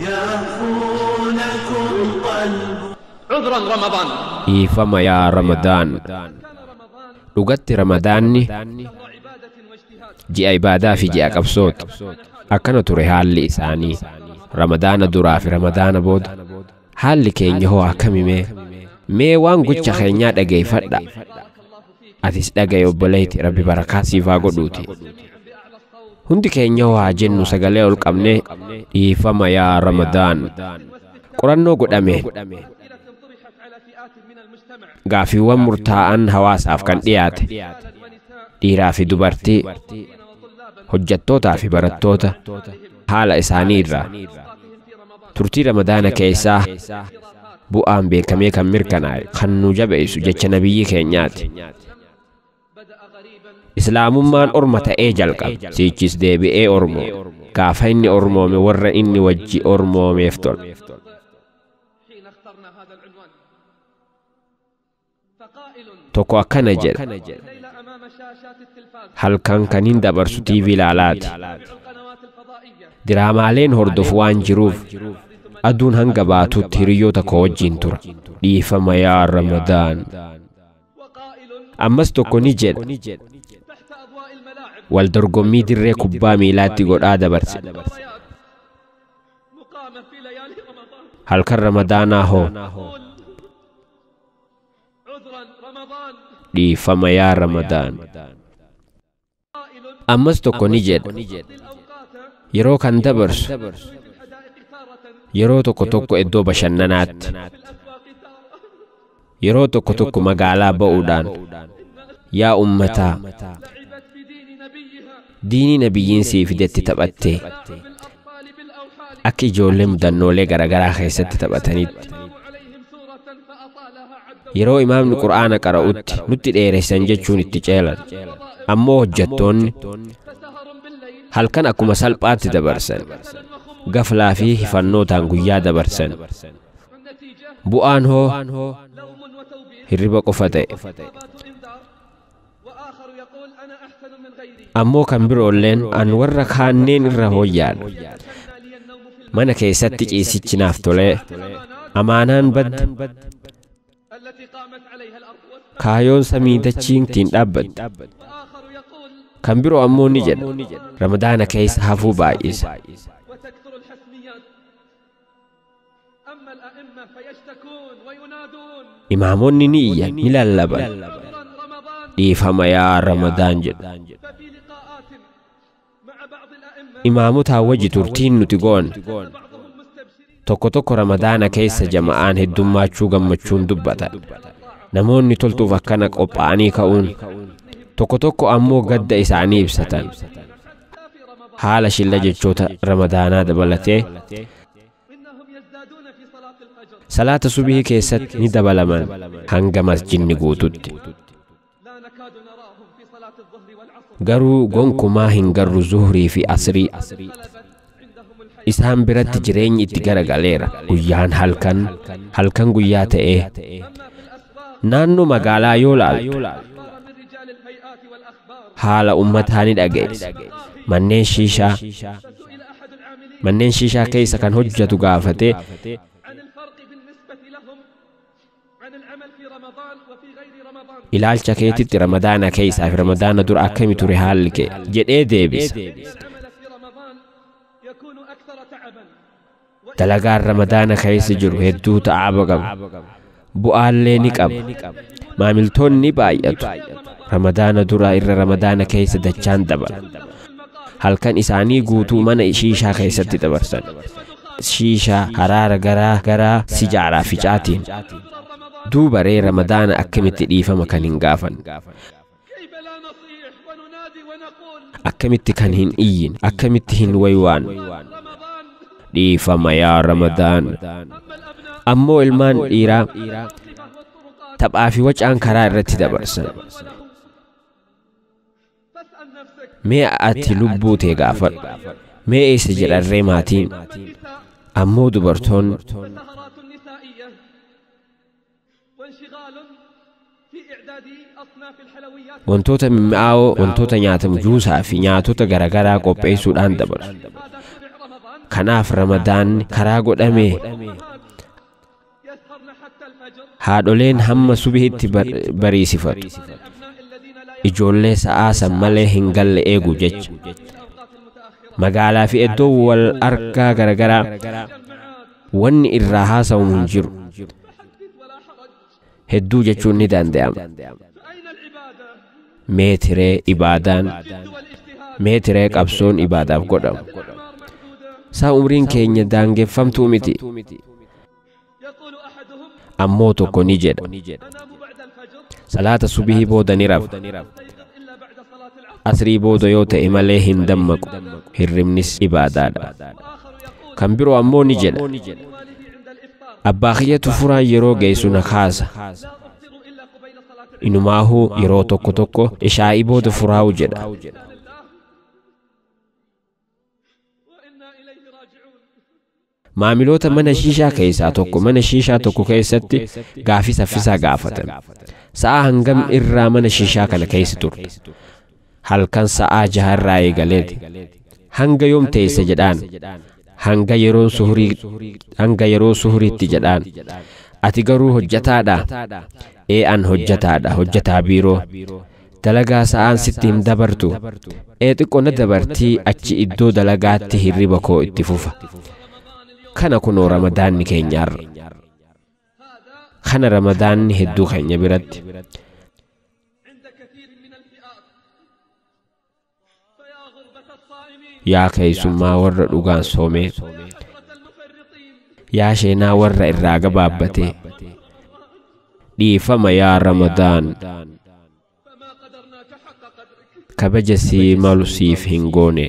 يهفو لكم قلب. عذرا رمضان. Dhiifama yaa Ramadaan. Dhugatti Ramadaanni ji'a ibaadaa fi ji'a qabsooti. Akkana ture haalli isaanii. Ramadaana duraa fi Ramadaana booda. Haalli keenya hoo akkami mee? Mee waan gocha keenyaa dhageeffadha. Atis dhaga'i obboleetti, Rabbi barakaa siif haa godhuuti. Hundi keenya hoo haa jennu sagalee ol qabnee, dhiifama yaa Ramadaan. Qorannoo godhameen gaafiiwwan murtaa'an hawaasaaf kan dhiyaate dhiiraa fi dubartii, hojjettootaa fi barattoota, haala isaanii irraa turtii Ramadaana keessaa bu'aan beekamee kan mirkanaa'e kan nu jabeessu jecha nabiyyi keenyaati. Islaamummaan orma ta'ee jalqabe, siichis deebi'ee ormoome. Gaafa inni ormoome warra inni wajji ormoomeef tola. حين اخترنا هذا العنوان فقائل Tokko akkana jedha: الليل أمام شاشات التلفاز، halkan kan hin dabarsu TV ilaalaati. القنوات الفضائية. Diraamaaleen hordofu waan jiruuf aduun hanga baatutti hiriyoota koo wajjin tura. Dhiifama yaa Ramadaan. وقائل Ammas tokko ni jedha: تحت أضواء الملاعب، wal dorgommii dirree kubbaa miilaatti godhaa dabarse. مباريات مقامة في ليالي رمضان. Halkan Ramadaanaa hoo? قل عذرا رمضان. Dhiifama yaa Ramadaan. قائل Ammas tokko ni jedha: الأوقات yeroo kan dabarsu في الحدائق تارة، yeroo tokko tokko iddoo bashannanaatti, في الأسواق تارة. yeroo tokko tokko magaalaa ba'uudhaan. Yaa ummataa, لعبت في دين نبيها، diinii nabiyyiin sii fidetti taphattee بالأطفال بالأوحال، akka ijoollee mudannoolee garaagaraa keessatti taphatanitti. الإمام عليهم سورة فأطالها عدا. Yeroo imaamni qur'aana qara'utti nutti dheeressan jechuun itti ceelan. Ammoo hojjettoonni فسهر بالليل، halkan akkuma salphaatti dabarsan. كسلا وخمول. Gaflaa fi hifannootaan guyyaa dabarsan. النتيجة Bu'aan hoo? لوم وتوبيخ، Hirriba qofa ta'e. خطابات إنذار. وآخر يقول أنا أحسن من غيري، Ammoo kan biroolleen an warra kaanneen irra hooyyaadha. يتمنى لي النوم في Mana keessatti ciisichi naaf tolee. Amaanaan badde. التي قامت عليها الأرض والسماء. Kaayoon samii dachiin ittiin dhaabbatte. وآخر يقول Kan biroo ammoo ni jedha: Ramadaana keessa hafuu baay'isa. وتكثر الحسميات. أما الأئمة فيشتكون وينادون Imaamonni ni iyyan, ni lallaban. عذرا رمضان. Dhiifama yaa Ramadaan jedhu. ففي لقاءات مع بعض الأئمة، Imaamotaa wajji turtiin nuti goone بعضهم مستبشرين tokko tokko Ramadaana keessa jama'aan heddummaachuu gammachuun dubbatan. Namoonni toltuuf akkana qophaa'anii ka'uun, tokko tokko ammoo gadda isaanii ibsatan. حتى في رمضان. Haala shilla jechoota Ramadaanaa dabalatee إنهم يزدادون في صلاة الفجر. salaata subii keessatti ni dabalaman hanga masjidni guututti. لا نكاد نراهم في صلاة الظهر والعصر. Garuu gonkumaa hin garru zuhrii fi asrii. انقلبت عندهم الحياة. Isaan biratti jireenyi itti garagaleera. Guyyaan halkan, halkan guyyaa ta'ee. أما في الأسواق، Naannoo magaalaa yoo laaltu أخبار من رجال الهيئات والأخبار. haala ummataa ni dhageessa. Manneen shiishaa فسئل أحد العاملين manneen shiishaa keessa kan hojjetu gaafatee عن الفرق بالنسبة لهم عن العمل في رمضان وفي غير رمضان. ilaalcha keetitti Ramadaana keessaa fi Ramadaana dura akkami ture haalli kee jedhee deebisa. إن العمل في رمضان يكون أكثر تعبا. Dalagaan Ramadaana keessa jiru hedduu ta'aaba qaba. Bu'aallee ni qaba. Maamiltoonni ni baay'atu. Ramadaana dura irra Ramadaana keessa dachaan dabala. Halkan isaanii guutuu mana shiishaa keessatti dabarsan. Shiishaa haraara garaa garaa sijaaraa fi caatiin. Duuba ree Ramadaana akkamitti dhiifama kan hin gaafanne? كيف لا نصيح وننادي ونقول Akkamitti kan hin iyyin? Akkamitti hin waywaan? رمضان. Dhiifama yaa Ramadaan. أما الأبناء Ammoo ilmaan dhiiraa الأنظمة والطرقات taphaa fi wacaan karaa irratti dabarsan. وله. فاسأل نفسك. Mee ati lubbuu tee gaafadhu. Mee eessa jedharree maatiin? أما النساء Ammoo dubartoonni فسهرات نسائية وانشغال في إعداد أصناف الحلويات. wantoota mimmi'aawoo, wantoota nyaatamu juusaa fi nyaatota garaagaraa qopheessuudhaan dabarsu. هذا تبع رمضان. Kanaaf Ramadaanni karaa godhame. يسهرن حتى الفجر. Haadholeen hamma subihitti bariisifatu. الأبناء الذين لا Ijoollee sa'aa san malee hin galle eegu jecha. الأوقات المتأخرة. Magaalaa fi iddoo wal argaa garagaraa wanni irraa haasawamu hin jiru. فحدث ولا حرج. Hedduu jechuun ni danda'ama. فأين العبادة؟ Meetiree ibaadaan, الجد والاجتهاد. meetiree qabsoon ibaadaaf godhamu. الأعمار محدودة. Saa umriin keenya daangeffamtuu miti. يقول أحدهم: Ammoo tokko ni jedha. أنام بعد الفجر، Salaata subihii booda ni rafa. أستيقظ إلا بعد صلاة العصر. Asrii booda yoo ta'e malee hin dammaqu. Hirribnis ibaadaadha. وآخر يقول: Kan biroo ammoo ni jedha. ماله عند الإفطار، Abbaa kiyyatu furaan yeroo geessu na kaasa. لا أفطر إلا قبيل صلاة العشاء. Inumaahuu yeroo tokko tokko ishaa'ii booda furaa'u jedha. إنا لله وإنا إليه راجعون. Maamiloota mana shiishaa keessaa tokko mana shiishaa tokko keessatti gaafii saffisaa gaafatame. Sa'a hangam irraa mana shiishaa kana keessa turte? Halkan sa'aa 6 irraa eegaleeti. Hanga yoom teesse jedhaan. Hanga yeroo suhurii, hanga yeroo suhuriitti jedhaan. Ati garuu hojjetaadha? Ee, an hojjetaadha, hojjetaa biiroo. Dalagaa sa'aan sitti hin dabartu? Ee, xiqqoo na dabartii, achi iddoo dalagaatti hirriba koo itti fufa. Kana kunoo Ramadaanni keenyaarra. Kana Ramadaanni hedduu keenya biratti. عند كثير من الفئات. فيا غربة الصائمين، Yaa keessummaa warra dhugaan soomee, يا حسرة المفرطين. yaa sheenaa warra irraa gabaabbatee, dhiifama yaa Ramadaan, فما قدرناك حق قدرك. kabaja sii malu siif hin goone.